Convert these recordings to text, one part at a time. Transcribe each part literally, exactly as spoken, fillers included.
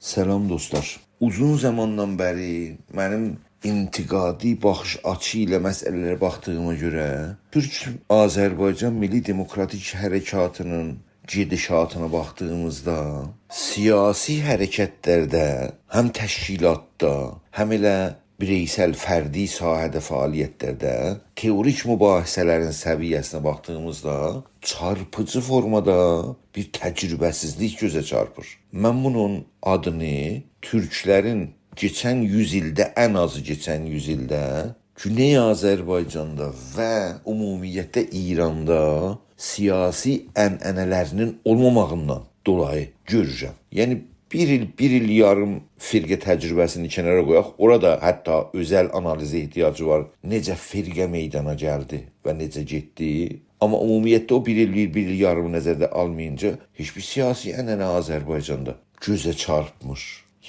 سلام دوستلار. اوزون زاماندان بری منیم انتقادی باخیش آچی ایله مسئله‌لره باخدیغیما گؤره تورک آذربایجان میللی دموکراتیک حرکاتینین گئدیشاتینا باخدیغیمیزدا سیاسی حرکتلرده، هم تشکیلاتدا، هم ائله بیرئیسل، فردی ساحه‌ده فعالیتلرده تئوریک مباحثه‌لرین سویه‌سینه باخدیغیمیزدا چارپیجی فورمادا بیر تجربه‌سیزلیک گؤزه چارپیر. من بونون آدینی تورکلرین کئچن یوز ایلده، ان آزی کئچن یوز ایلده گونئی آذربایجاندا و عمومیتله ایراندا سیاسی عنعنه‌لرینین اولماماغیندان دولایی گؤرورم. یعنی بیر ایل، بیر ایل یاریم فرقه تجربه‌سینی کنارا قویاق. اورا دا حتی اؤزل آنالیزه احتیاجی وار. نئجه فرقه میدانا گلدی و نئجه گئتدی. آمما عمومیتله او بیر ایل، بیر، بیر ایل یاریمی نظرده آلمایینجا هئچ بیر سیاسی عنعنه آذربایجاندا گؤزه چارپمیر.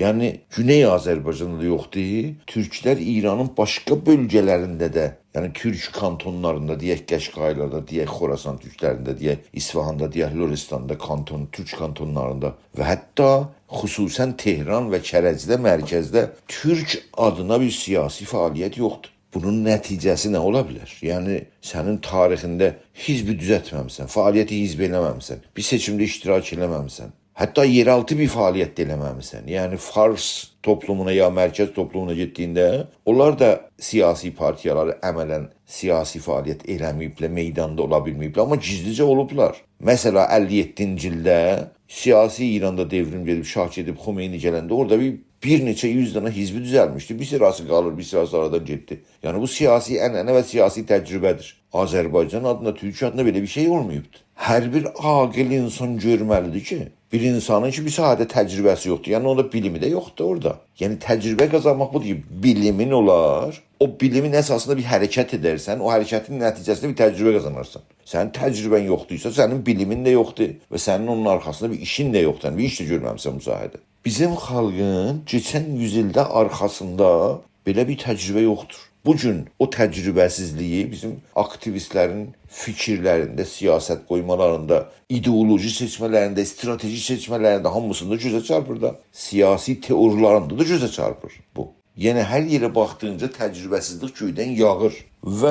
یعنی گونئی آذربایجاندا دا یوخدور. تورکلر ایرانین باشقا بؤلگه‌لرینده ده، یعنی تورک کانتونلاریندا، دئیک، قشقایلاردا، دئیک، خراسان تورکلرینده، دئیک، اصفهاندا، دئیک، لرستاندا، کانتون، تورک کانتونلاریندا و حتی خصوصاً تهران و کرجده، مرکزده تورک آدینا بیر سیاسی فعالیت یوخدور. بونون نتیجه‌سی نه اولا بیلر؟ یعنی سنین تاریخینده حزبی دوزلتمه‌میسن، فعالیت حزبی ائله‌مه‌میسن، بیر سئچیمده اشتراک ائله‌مه‌میسن، حتی یئرآلتی بیر فعالیت ده ائله‌مه‌میسن. یعنی فارس توپلومونا یا مرکز توپلومونا گئتدیگینده اونلار دا سیاسی پارتیالاری عملاً سیاسی فعالیت ائله‌مه‌ییبلر، میداندا اولا بیلمه‌ییبلر، آمما گیزلیجه اولوبلار. مثلا، اللی یئددینجی ایلده سیاسی ایراندا دئوریم گئدیب، شاه گئدیب، خمینی گلنده اورادا بیر، بیر نئچه یوز دنه حزبی دوزلمیشدی. بیر سیراسی قالیر، بیر سیراسی آرادان گئتدی. یعنی بو سیاسی عنعنه و سیاسی تجربه‌دیر. آذربایجان آدینا، تورک آدینا بئله بیر شئی اولماییبدیر. هر بیر عاقل اینسان گؤرمه‌لیدیر کی، بیر اینسانین کی، بیر ساحه‌ده تجربه‌سی یوخدور، یعنی اوندا بیلیمی ده یوخدور اورادا. یعنی تجربه قازانماق بودور کی، بیلیمین اولار، او بیلیمین اساسیندا بیر حرکت ائدرسن، او حرکتین نتیجه‌سینده بیر تجربه قازانارسان. سنین تجربه‌ن یوخدورسا، سنین بیلیمین ده یوخدور و سنین اونون آرخاسیندا بیر ایشین ده یوخدور، یعنی بیر ایش ده گؤرمه‌میسن بو ساحه‌ده. بیزیم خالقین کئچن یوز ایلده آرخاسیندا بئله بیر تجربه یوخدور. بو گون او تجربه‌سیزلیگی بیزیم آکتیویستلرین فیکیرلرینده، سیاست قویمالاریندا، ایدئولوژی سئچمه‌لرینده، استراتژی سئچمه‌لرینده، هامیسیندا گؤزه چارپیر دا. سیاسی تئوریلرینده ده گؤزه چارپیر بو. یعنی هر یئره باخدیغینجا تجربه‌سیزلیک گؤیدن یاغیر و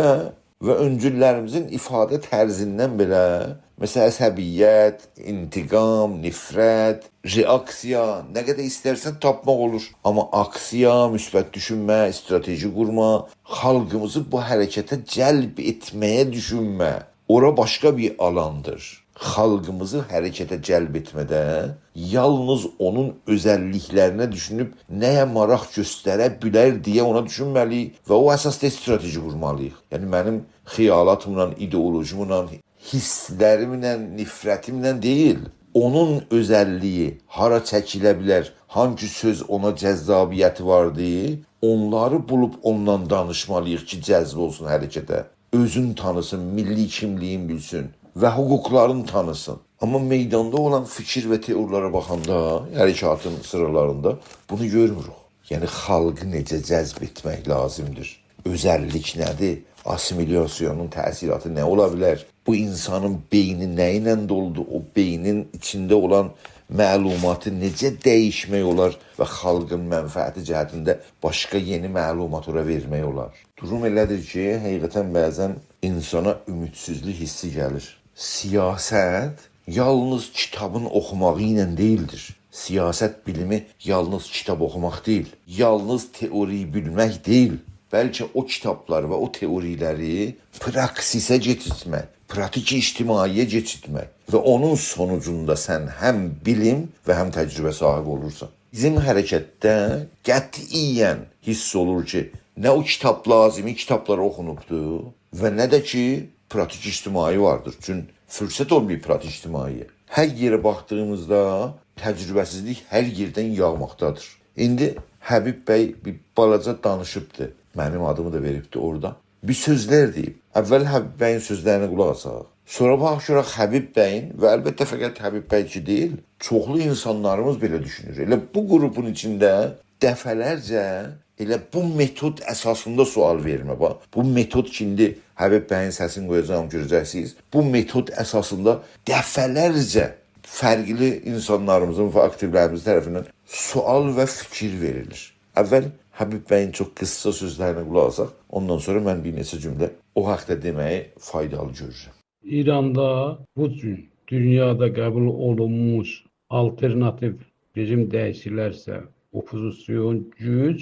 و اؤنجوللریمیزین ایفاده طرزیندن بئله، مثلا، عصبیت، انتقام، نفرت، رئاکسیا، نه قدر ایسترسن تاپماق اولور. آمما آکسیا، مثبت دوشونمه، استراتژی قورما، خالقیمیزی بو حرکته جلب ائتمه‌یه دوشونمه، اورا باشقا بیر آلاندیر. خالقیمیزی حرکته جلب ائتمه‌ده یالنیز اونون اؤزللیکلرینه دوشونوب نه‌یه ماراق گؤستره بیلر دئیه اونا دوشونمه‌لی‌ییک و او اساسدا استراتژی قورمالی‌ییق. یعنی منیم خیالاتیملا، ایدئولوژیمله، حیسلریمله، نفرتیمله دئییل. اونون اؤزللیگی، هارا چکیله بیلر، هانگی سؤز اونا جذابیتی واردی، اونلاری بولوب اوندان دانیشمالی‌ییق کی، جذب اولسون حرکته. اؤزون تانیسین، میللی کیملیگین بیلسین و حقوقلارین تانیسین. آمما میداندا اولان فیکیر و تئوریلره باخاندا، حرکاتین سیرالاریندا بونو گؤرموروک. یعنی خالقی نئجه جذب ائتمک لازیمدیر؟ اؤزللیک نه‌دیر؟ آسیمیلاسیونون تأثیراتی نه اولا بیلر؟ بو اینسانین بئینی نه ایله دولودور؟ او بئینین ایچینده اولان معلوماتی نئجه دییشمک اولار و خالقین منفعتی جهتینده باشقا یئنی معلومات اورا وئرمک اولار؟ دوروم ائله‌دیر کی، حقیقتاً بعضاً اینسانا امیدسیزلیک حیسی گلیر. سیاست یالنیز کیتابین اوخوماغی ایله دئییلدیر. سیاست بیلیمی یالنیز کیتاب اوخوماق دئییل، یالنیز تئوری بیلمک دئییل، بلکه او کیتابلار و او تئوریلری پراکسیسه کئچیرتمک، پراتیک اجتماعی‌یه کئچیرتمک و اونون سونوجوندا سن هم بیلیم و هم تجربه صاحیبی اولورسان. بیزیم حرکتده قطعیاً حیس اولور کی، نه او کیتاب لازیمی کیتابلار اوخونوبدور و نه ده کی، پراتیک اجتماعی واردیر. چون فرصت اولماییب پراتیک اجتماعی‌یه. هر یئره باخدیغیمیزدا تجربه‌سیزلیک هر یئردن یاغماقدادیر. ایندی حبیب بی بیر بالاجا دانیشیبدی. منیم آدیمی دا وئریبدی اورادا. بیر سؤزلر دئییب. اول حبیب بیین سؤزلرینه قولاق آساق. سونرا باخاق گؤرک حبیب بیین، و البته فقط حبیب بی کی دئییل، چوخلو اینسانلاریمیز بئله دوشونور. ائله بو قروپون ایچینده دفعه‌لرجه ائله بو متود اساسیندا سؤال وئرمه، باخ. بو متود کی، ایندی حبیب بیین سسینی قویاجاغام، گؤره‌جکسینیز. بو متود اساسیندا دفعه‌لرجه فرقلی اینسانلاریمیزین و آکتیولریمیز طرفیندن سؤال و فیکیر وئریلیر. اول حبیب بیین چوخ قیسا سؤزلرینه قولاق آساق، اوندان سونرا من بیر نئچه جمله او حاقدا دئمه‌یی فایدالی گؤرورم. ایراندا بو گون دونیادا قبول اولونموش آلترناتیو رژیم دییشیلرسه، اوپوزیسیون گوج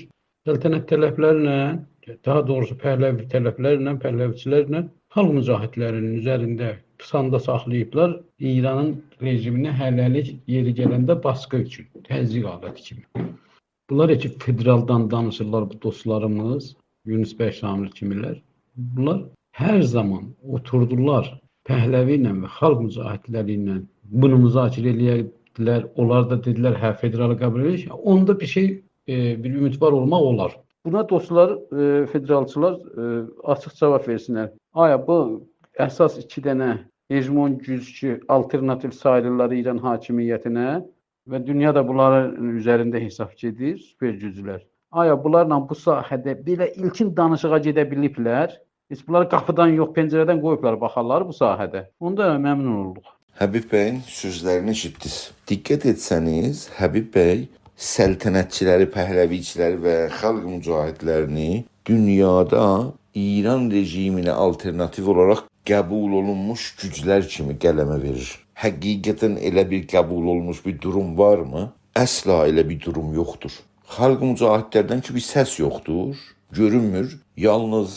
سلطنت‌طلبلرله، داها دوغروسو پهلوی‌طلبلرله، پهلوی‌چیلرله خالق مجاهدلری‌نین اوزرینده قیساندا ساخلاییبلار. ایرانین رژیمینه هله‌لیک یئری گلنده باسقی اوچون، تضییق آلتی کیمی. بونلار کی فدرالدان دانیشیرلار، بو دوستلاریمیز، یونس بی شاملی کیمیلر، بونلار هر زامان اوتوردولار پهلوی ایله و خالق مجاهدلری ایله، بونو مذاکره ائله‌یه‌دیلر. اونلار دا دئدیلر: «هه، فدرالی قبول ائدیریک.» اوندا بیر شئی، ائ، بیر امیدوار اولماق اولار. بونا دوستلار، ائ، فدرالچیلار، ائ، آچیق جاواب وئرسینلر. آیا بو اساس ایکی دنه هژمون گوج کی آلترناتیو ساییلیرلار ایران حاکمیتینه و دونیا دا بونلارین اوزرینده حساب گئدیر، سوپر گوجلر، آیا بونلارلا بو ساحه‌ده بئله ایلکین دانیشیغا گئده بیلیبلر؟ هئچ بونلاری قاپیدان یوخ، پنجره‌دن قویوبلار باخارلار بو ساحه‌ده. اوندا ممنون اولدوق. حبیب بیین سؤزلرینی ائشیتدینیز. دقت ائتسه‌نیز، حبیب بی سلطنت‌چیلری، پهلوی‌چیلری و خالق مجاهدلرینی دونیادا ایران رژیمینه آلترناتیو اولاراق قبول اولونموش گوجلر کیمی قلمه وئریر. حقیقتاً ائله بیر قبول اولونموش بیر دوروم وارمی؟ اصلا ائله بیر دوروم یوخدور. خالق مجاهدلردن کی بیر سس یوخدور، گؤرونمور. یالنیز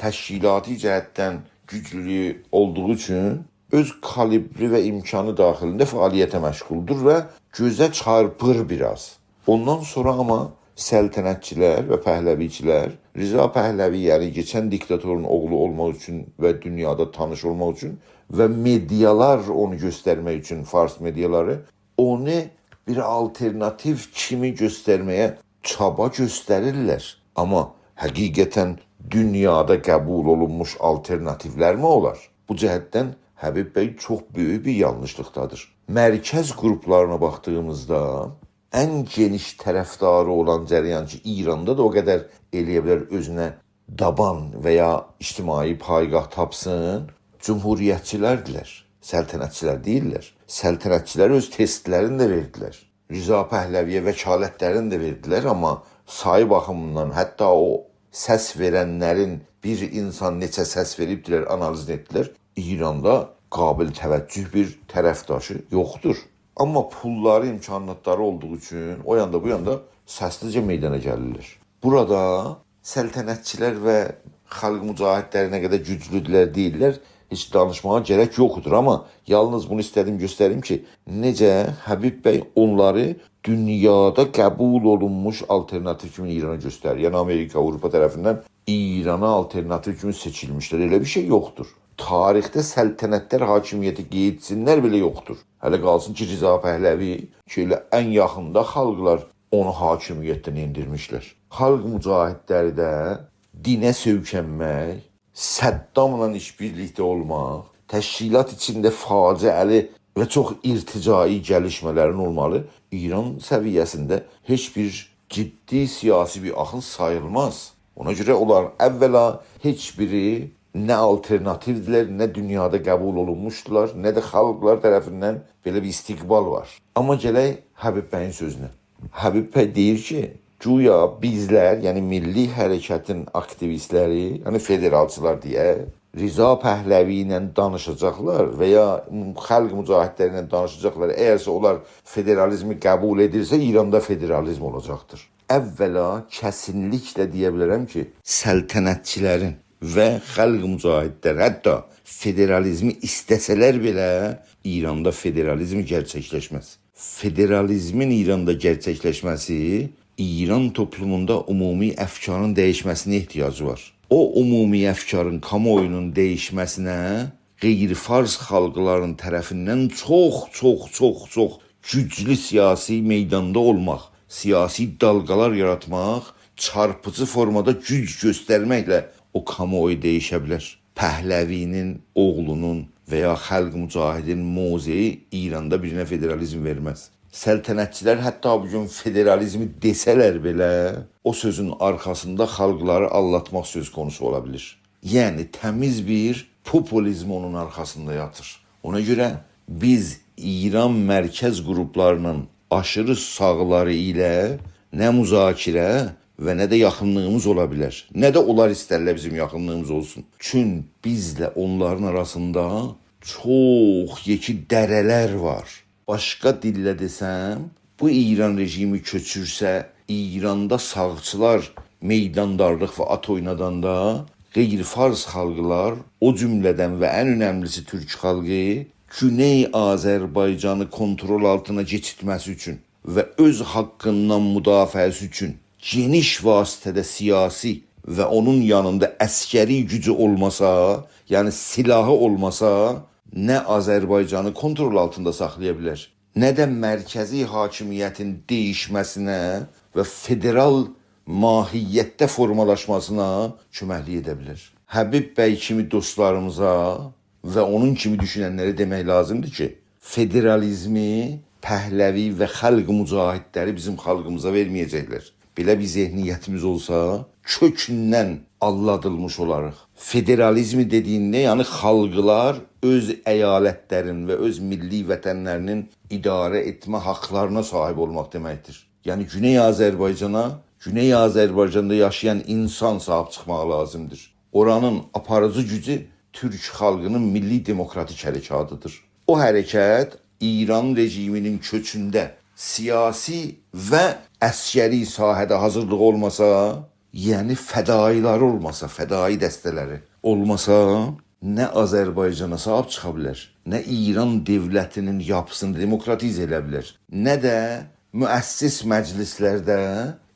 تشکیلاتی جهتدن گوجلو اولدوغو اوچون اؤز کالیبری و امکانی داخلینده فعالیته مشغولدور و گؤزه چارپیر بیر آز. اوندان سونرا آمما سلطنت‌چیلر و پهلوی‌چیلر، رضا پهلوی، یعنی کئچن دیکتاتورون اوغلو اولماق اوچون و دونیادا تانیش اولماق اوچون و مئدیالار اونو گؤسترمک اوچون، فارس مئدیالاری اونو بیر آلترناتیو کیمی گؤسترمه‌یه چابا گؤستریرلر. آمما حقیقتاً دونیادا قبول اولونموش آلترناتیولرمی اولار؟ بو جهتدن حبیب بی چوخ بؤیوک بیر یانلیشلیقدادیر. مرکز گروپلارینا باخدیغیمیزدا ان گئنیش طرفداری اولان جریان کی ایراندا دا او قدر ائلیه بیلر اؤزونه دابان و یا اجتماعی پایگاه تاپسین، جمهوریت‌چیلردیرلر، سلطنت‌چیلر دئییللر. سلطنت‌چیلر اؤز تستلرینی ده وئردیلر. رضا پهلوی‌یه وکالتلرینی ده وئردیلر، آمما سایی باخیمیندان حتی او سس وئرنلرین، بیر اینسان نئچه سس وئریبدیلر، آنالیزینی ائتدیلر، ایراندا قابل توجه بیر طرفداشی یوخدور. آمما پوللاری، امکاناتلاری اولدوغو اوچون او یاندا بو یاندا سسلیجه میدانا گلیرلر. بورادا سلطنت‌چیلر و خالق مجاهدلری نه قدر گوجلودولر دئییرلر، هئچ دانیشماغا گرک یوخدور. آمما یالنیز بونو ایسته‌دیم گؤستریم کی نئجه حبیب بی اونلاری دونیادا قبول اولونموش آلترناتیو کیمی ایرانا گؤستریر. یعنی آمریکا، آوروپا طرفیندن ایرانا آلترناتیو کیمی سئچیلمیشلر. ائله بیر شئی یوخدور. تاریخده سلطنت‌لر حاکمیته قئییتسینلر بئله یوخدور. هله قالسین کی رضا پهلوی کی ائله ان یاخیندا خالقلار اونو حاکمیتدن ائندیرمیشلر. خالق مجاهدلری ده دینه سؤیکنمک، صداملا ایش‌بیرلیکده اولماق، تشکیلات ایچینده فاجعه‌لی و چوخ ارتجاعی گلیشمه‌لرین اولمالی ایران سویه‌سینده هئچ بیر جدی سیاسی بیر آخین ساییلماز. اونا گؤره اونلار اولا هئچ بیری نه آلترناتیودیلر، نه دونیادا قبول اولونموشدولار، نه ده خالقلار طرفیندن بئله بیر استقبال وار. آمما گلک حبیب بیین سؤزونه. حبیب بی دئییر کی گویا بیزلر، یعنی میللی حرکتین آکتیویستلری، یعنی فدرالچیلار دئیک، رضا پهلوی ایله دانیشاجاقلار و یا خالق مجاهدلری ایله دانیشاجاقلار. اگرسه اونلار فدرالیزمی قبول ائدیرسه، ایراندا فدرالیزم اولاجاقدیر. اولا کسینلیکله دئیه بیلرم کی سلطنت‌چیلرین و خالق مجاهدلر حتی فدرالیزمی ایسته‌سه‌لر بئله ایراندا فدرالیزم گئرچکلشمز. فدرالیزمین ایراندا گئرچکلشمه‌سی ایران توپلوموندا عمومی افکارین دییشمه‌سینه احتیاجی وار. او عمومی افکارین، کامواویونون دییشمه‌سینه غیرفارس خالقلارین طرفیندن چوخ، چوخ، چوخ، چوخ گوجلو سیاسی میداندا اولماق، سیاسی دالغالار یاراتماق، چارپیجی فورمادا گوج گؤسترمکله او کامواویو دییشه بیلر. پهلوی‌نین اوغلونون و یا خالق مجاهدین موضعی ایراندا بیرینه فدرالیزم وئرمز. سلطنت‌چیلر حتی بو گون فدرالیزمی دئسه‌لر بئله، او سؤزون آرخاسیندا خالقلاری آلداتماق سؤز قونوسو اولا بیلیر. یعنی تمیز بیر پوپولیزم اونون آرخاسیندا یاتیر. اونا گؤره بیز ایران مرکز قروپلاری‌نین آشیری ساغلاری ایله نه مذاکره و نه ده یاخینلیغیمیز اولا بیلر. نه ده اونلار ایسترلر بیزیم یاخینلیغیمیز اولسون. چون بیزله اونلارین آراسیندا چوخ یئکی دره‌لر وار. باشقا دیلله دئسم، بو ایران رژیمی کؤچورسه، ایراندا ساغچیلار میداندارلیق و آت اویناداندا غیر فارس خالقلار، او جمله‌دن و ان اؤنملی‌سی تورک خالقی، گونئی آذربایجانی کنترل آلتینا کئچیرتمه‌سی اوچون و اؤز حاققیندان مدافعه‌سی اوچون گئنیش وسعتده سیاسی و اونون یانیندا عسکری گوجو اولماسا، یعنی سلاحی اولماسا، نه آذربایجانی کنترل آلتیندا ساخلایا بیلر، نه ده مرکزی حاکمیتین دییشمه‌سینه و فدرال ماهیتده فورمالاشماسینا کؤمکلیک ائده بیلر. حبیب بی کیمی دوستلاریمیزا و اونون کیمی دوشوننلره دئمک لازیمدیر کی، فدرالیزمی پهلوی و خلق مجاهدلری بیزیم خالقیمیزا وئرمه‌یه‌جکلر. بئله بیر ذهنیتیمیز اولسا، کؤکوندن آللادیلمیش اولاریق. فدرالیزمی دئدییینده، یعنی خالقلار اؤز ایالتلرین و اؤز میللی وطنلری‌نین اداره ائتمه حاقلارینا صاحیب اولماق دئمکدیر. یعنی گونئی آذربایجانا، گونئی آذربایجاندا یاشایان اینسان صاحیب چیخماغی لازیمدیر. اورانین آپاریجی گوجو تورک خالقی‌نین میللی دموکراتیک حرکاتیدیر. او حرکت ایران رژیمی‌نین کؤکونده سیاسی و عسکری ساحه‌ده حاضیرلیغی اولماسا، یعنی فدایی‌لری اولماسا، فدایی دسته‌لری اولماسا، نه آذربایجانا صاحیب چیخا بیلر، نه ایران دؤولتی‌نین یاپیسینی دموکراتیزه ائده بیلر، نه ده مؤسس مجلسلرده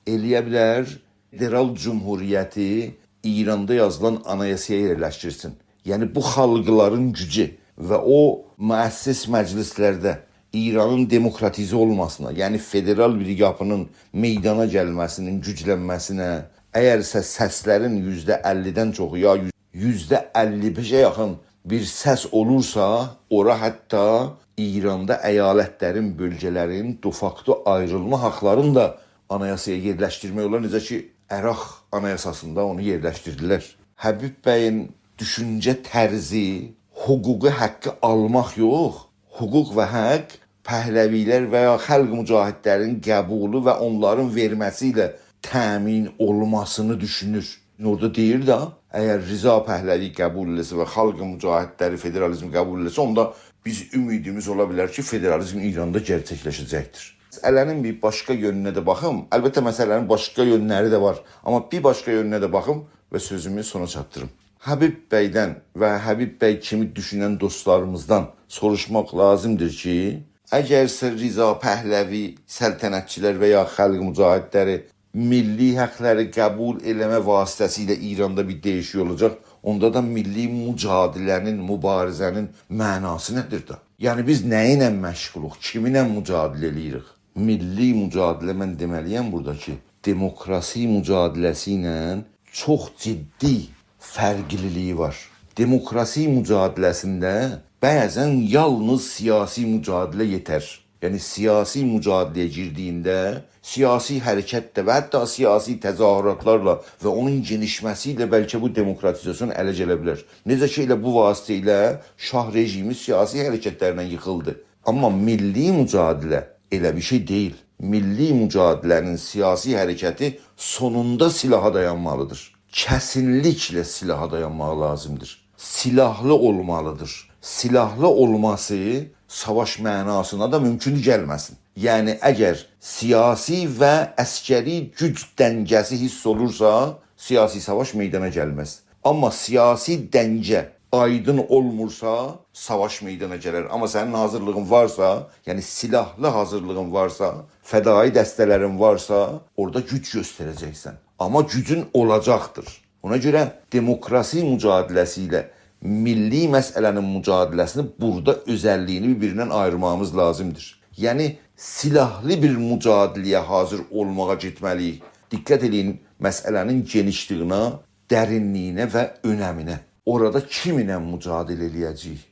ائلیه بیلر فدرال جمهوریتی ایراندا یازیلان آنایاسایا یئرلشدیرسین. یعنی بو خالقلارین گوجو و او مؤسس مجلسلرده ایرانین دموکراتیزه اولماسینا، یعنی فدرال بیر یاپی‌نین میدانا گلمه‌سی‌نین گوجلنمه‌سینه، اگرسه سسلرین یوزده اللی‌دن چوخو یا یوزده اللی بئشه یاخین بیر سس اولورسا، اورا حتی ایراندا ایالتلرین، بؤلگه‌لرین دفاکتو آیریلما حاقلارینی دا آنایاسایا یئرلشدیرمک اولار. نئجه کی، عراق آنایاساسیندا اونو یئرلشدیردیلر. حبیب بیین دوشونجه طرزی حقوقی حاققی آلماق یوخ، حقوق و حاق پهلوی‌لر و یا خلق مجاهدلرین قبولو و اونلارین وئرمه‌سی ایله تأمین اولماسینی دوشونور. اورادا دئییر ده، اگر رضا پهلوی قبول ائله‌سه و خلق مجاهدلری فدرالیزمی قبول ائله‌سه، اوندا بیز امیدیمیز اولا بیلر کی، فدرالیزم ایراندا گئرچکلشه‌جکدیر. مسئله‌نین بیر باشقا یؤنونه ده باخیم. البته، مسئله‌نین باشقا یؤنلری ده وار. آمما بیر باشقا یؤنونه ده باخیم و سؤزومو سونا چاتدیریم. حبیب بیدن و حبیب بی کیمی دوشونن دوستلاریمیزدان سوروشماق لازیمدیر کی، اگرسه رضا پهلوی، سلطنتچی‌لر و یا خلق مجاهدلری میللی حاقلاری قبول ائله‌مه واسطه‌سیله ایراندا بیر دییشیک اولاجاق، اوندا دا میللی مجادله‌نین، مبارزه‌نین معناسی نه‌دیر ده؟ یعنی بیز نه ایله مشغولوق، کیمینله مجادله ائله‌ییریک؟ میللی مجادله، من دئمه‌لی‌یم بورادا کی، دموکراسی مجادله‌سی ایله چوخ جدی فرقلی‌لیگی وار. دموکراسی مجادله‌سینده بعضا یالنیز سیاسی مجادله یئتر. یعنی سیاسی مجادله‌یه گیردیگینده سیاسی حرکتله و حتی سیاسی تظاهراتلارلا و اونون گئنیشمه‌سی ایله بلکه بو دموکراتیزاسیون اله گله بیلر. نئجه کی، ائله بو واسطه ایله شاه رژیمی سیاسی حرکتلرله ییخیلدی. آمما میللی مجادله ائله بیر شئی دئییل. میللی مجادله‌نین سیاسی حرکتی سونوندا سلاحا دایانمالیدیر. کسینلیکله سلاحا دایانماق لازیمدیر. سلاحلی اولمالیدیر. سلاحلی اولماسی ساواش معناسینا دا مومکون گلمه‌سین. یعنی، اگر سیاسی و عسکری گوج دنگه‌سی حیس اولورسا، سیاسی ساواش میدانا گلمز. آمما سیاسی دنگه آیدین اولمورسا، ساواش میدانا گلر. آمما سنین حاضیرلیغین وارسا، یعنی سلاحلی حاضیرلیغین وارسا، فدایی دسته‌لرین وارسا، اورادا گوج گؤستره‌جکسن. آمما گوجون اولاجاقدیر. اونا گؤره دموکراسی مجادله‌سی ایله میللی مسئله‌نین مجادله‌سینی بورادا اؤزللیگینی بیر-بیریندن آییرماغیمیز لازیمدیر. یعنی، سلاحلی بیر مجادله‌یه حاضیر اولماغا گئتمه‌لی‌ییک. دقت ائله‌یین مسئله‌نین گئنیشلیگینه، درینلیگینه و اؤنمینه. اورادا کیمینله مجادله ائله‌یه‌جه‌ییک؟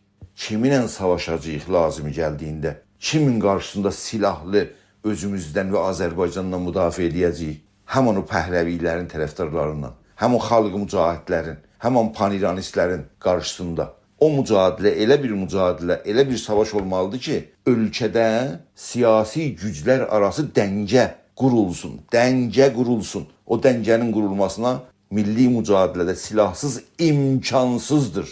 کیمینله ساواشاجاغیق لازیمی گلدیگینده؟ کیمین قارشیسیندا سلاحلی اؤزوموزدن و آذربایجاندان مدافعه ائله‌یه‌جه‌ییک؟ همین او پهلوی‌لرین طرفدارلاریندان، هم او خالق مجاهدلرین، هم او پان‌ایرانیستلرین قارشیسیندا. او مجادله ائله بیر مجادله، ائله بیر ساواش اولمالیدیر کی، اؤلکه‌ده سیاسی گوجلر آراسی دنگه قورولسون، دنگه قورولسون. او دنگه‌نین قورولماسینا میللی مجادله‌ده سلاحسیز امکانسیزدیر،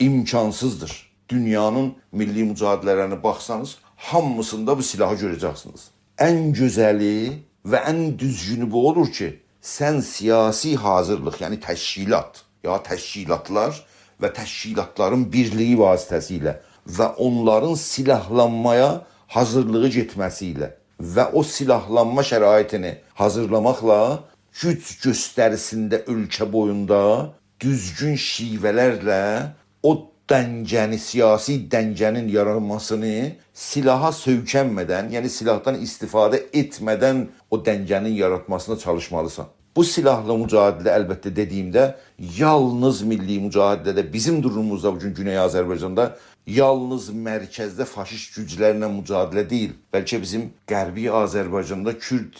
امکانسیزدیر. دونیانین میللی مجادله‌لرینه باخسانیز، هامیسیندا بو سلاحی گؤره‌جکسینیز. ان گؤزلی و ان دوزگونو بو اولور کی، سن سیاسی حاضیرلیق، یعنی تشکیلات، یا تشکیلاتلار و تشکیلاتلارین بیرلیگی واسطه‌سیله و اونلارین سلاحلانمایا حاضیرلیغی گئتمه‌سی ایله و او سلاحلانما شرایطینی حاضیرلاماقلا گوج گؤستریسینده اؤلکه بویوندا دوزگون شیوه‌لرله او دنگه‌نی، سیاسی دنگه‌نین یارانماسینی سلاحا سؤیکنمه‌دن، یعنی سلاحدان استفاده ائتمه‌دن او دنگه‌نین یاراتماسینا چالیشمالیسان. بو سلاحلی مجادله، البته، دئدیییمده، یالنیز میللی مجادله‌ده، بیزیم دوروموموزدا بو گون گونئی آذربایجاندا یالنیز مرکزده فاشیست گوجلرله مجادله دئییل، بلکه بیزیم غربی آذربایجاندا کورد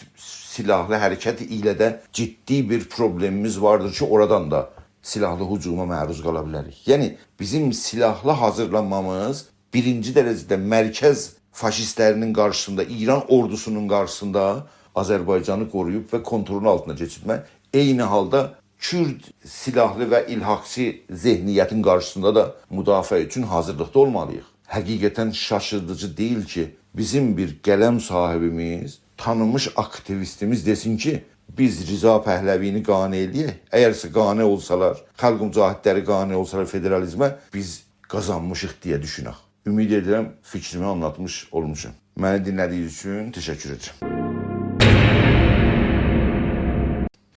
سلاحلی حرکتی ایله ده جدی بیر پروبلئمیمیز واردیر کی، اورادان دا سلاحلی هجوما معروض قالا بیلریک. یعنی، بیزیم سلاحلی حاضیرلانمامیز بیرینجی درجه‌ده مرکز فاشیستلرینین قارشیسیندا، ایران اوردوسونون قارشیسیندا آذربایجانی قورویوب و کنترلون آلتینا کئچیرمک، عینی حالدا کورد سلاحلی و الحاقچی ذهنیتین قارشیسیندا دا مدافعه اوچون حاضیرلیقدا اولمالیییق. حقیقتاً شاشیردیجی دئییل کی، بیزیم بیر قلم صاحیبیمیز، تانینمیش آکتیویستیمیز دئسین کی، بیز رضا پهلوی‌نی قانع ائله‌یک. اگرسه قانع اولسالار، خالق مجاهدلری قانع اولسالار فدرالیزمه، بیز قازانمیشیق دئیه دوشونک. امید ائدیرم، فیکریمی آنلاتمیش اولموشام. منی دینله‌دیگینیز اوچون تشکر ائدیرم.